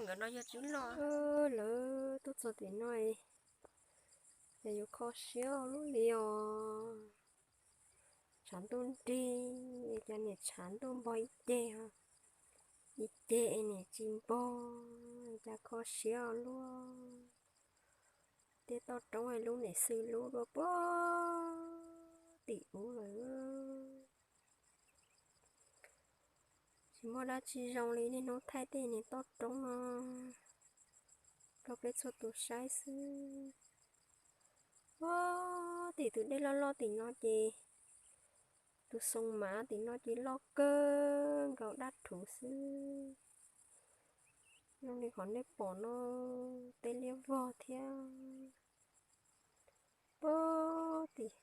Nkawd no yog tsis loj. Lawv tuaj txog tim no es yus kho siab lub li os. Tshav ntuj nrig, cas niam tshav ntuj npog ib ceg, ib ceg es niam tsis npog, cas kho siab luaj. Tej toj roob lub niam xws lub dua puag tim ub lawm. Tsis muaj dab tsi zoo li niaj hnub thaij tej niag toj roob no rau peb txhua tus saib xwb. Puag tim tus dej loj loj tim no ces tus xoo mav tim no ces loj kawg nkaus dab rhuv xwb. Zoo li qhov nej pom no, tej liab vog thiab. Puag tim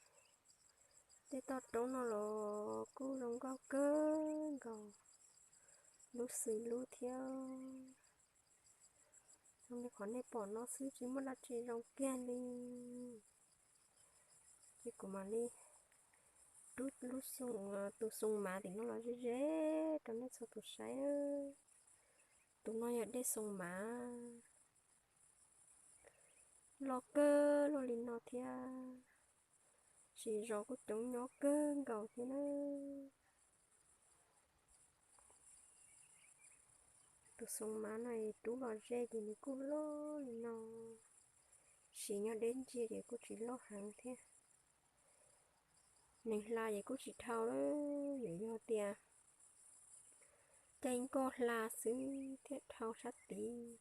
tej toj roob no los kuj zoo nkauj kawg nkaus lub xws lub thiab. Zoo li qhov nej pom no xwb, tsis muaj dab tsi zoo kiag li. Ces kuv mam li rub lub xoo, tus xoo mav tim no los ze ze rau nej txhua tus saib. Tus no yog dej xoo mav, loj kawg luaj li no thiab. Siv zos kuj coob nyob kawg nkaus thiab na. Tus xoo mav no rub los ze ces nws kuj loj li no, siv nyob deb ntsia ces kuj tsis loj heev thiab. Neeg hla ces kuj tsis dhau lawm, yuav yog tias caij nkoj hla xwb thiaj dhau sab tid.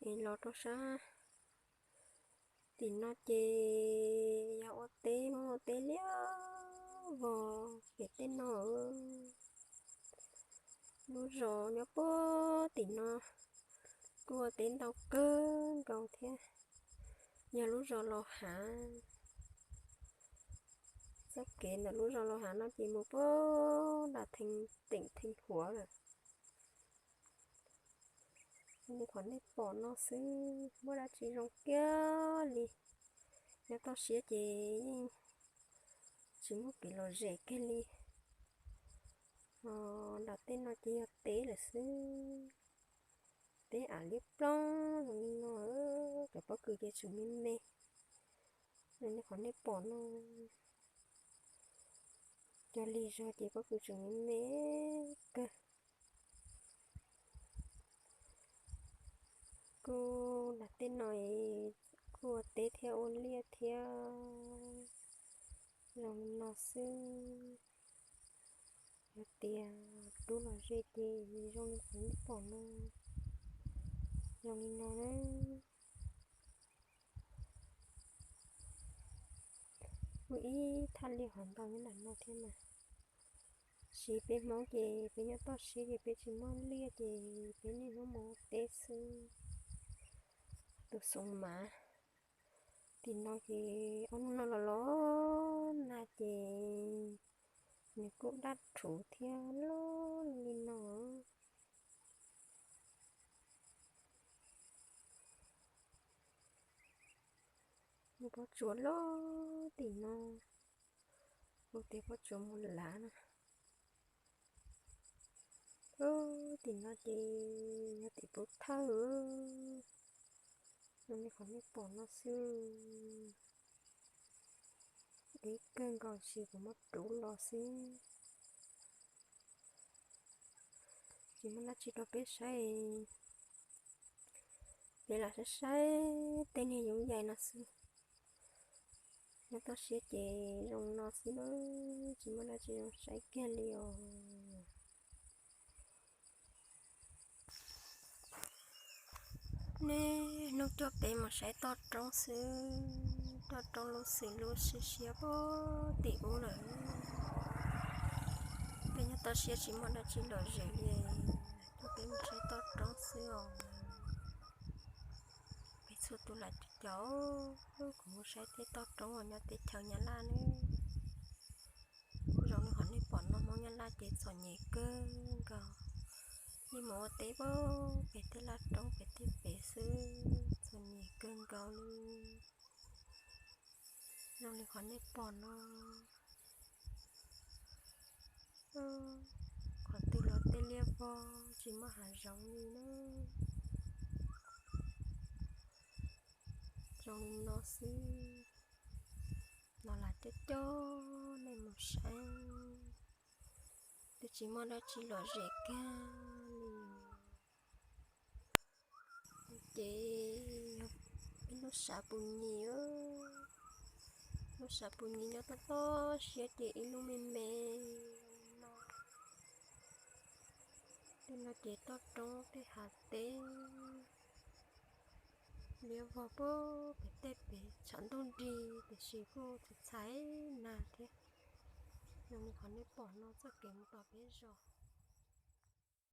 Es los rau sab tim no ces yog ua teb, Hmoob ua teb liab vog pem tej no. Lub zos nyob puag tim no kuj ua teb ntau kawg nkaus thiab. Yog lub zos Los Hav, txoj kev ntawm lub zos Los Hav no ces mus puag nram Theej, teem Theej Huav lawm. Li qhov nej pom no xwb, muaj dab tsi zoo kiag li. Nyob toj siab ces yeej tsis muaj kev lom zem kiag li. Nram tej no ces yog teb lawm xwb, teb av liab ploog zoo li no, cov pob kws ces tseem me me. Li qhov nej pom no, cov lig zog ces pob kws tseem me me kawg. Kuj nram tej no kuj ua teb thiab ua liaj thiab zoo li no xwb. Yog tias rub los ze ces zoo li qhov nej pom no, zoo li no na. Muaj ib thaj liaj hov ntau nyob nram no thiab mas. Tab sis peb Hmoob ces peb nyob toj siab ces peb tsis muaj liaj ces peb niaj hnub mus ua teb xwb. Tus xoo mav tim no ces ob hnub no los los nag ces nws kuj dab rhuv thiab loj li no. Muaj pob tsuas loj tim no, ua tias pob tsuas mus lav na. Tim no ces yog tim pub thawj, zoo li qhov nej pom no xwb. Deb kawg nkaus, tsis kuv muab rub los xwb. Tsis muaj dab tsi rau peb saib, peb lam saib saib tej niag yoov yais no xwb. Nyob toj siab ces zoo no xwb na, tsis muaj dab tsi zoo saib kiag li os. Niaj hnub coj peb mus saib toj roob xwb, toj roob lub xwm lub siab siab puag tim ub lawm. Peb nyob toj siab tsis muaj dab tsi lom zem li, coj peb mus saib toj roob xwb os. Peb txhua tus lam cov, kuv mus saib tej toj roob uas nyob teb chaws Nyab Laj nawb. Zoo li qhov nej pom no, Hmoob Nyab Laj ces txom nyem kawg nkaus, yeej mus ua teb puag pem tej laj roob pem tej pem xwb, txom nyem kawg nkaus li. Zoo li qhov nej pom no, qhov twg los tej liaj vog tsis muaj hav zoov li na. zoo li no xwb. Los lam coj coj nej mus saib, twb tsis muaj dab tsi lom zem kiag li. Ces yog ib lub sav pus nyim, lub sav pus nyim nyob toj toj siab ces ib lub me me no. Tej no ces toj roob tej hav teb, liab vog puag pem tej pem tshav ntuj nrig tiam sis kuj txhais txhais nag thiab. Zoo li qhov nej pom no txoj kev mus tom peb zos.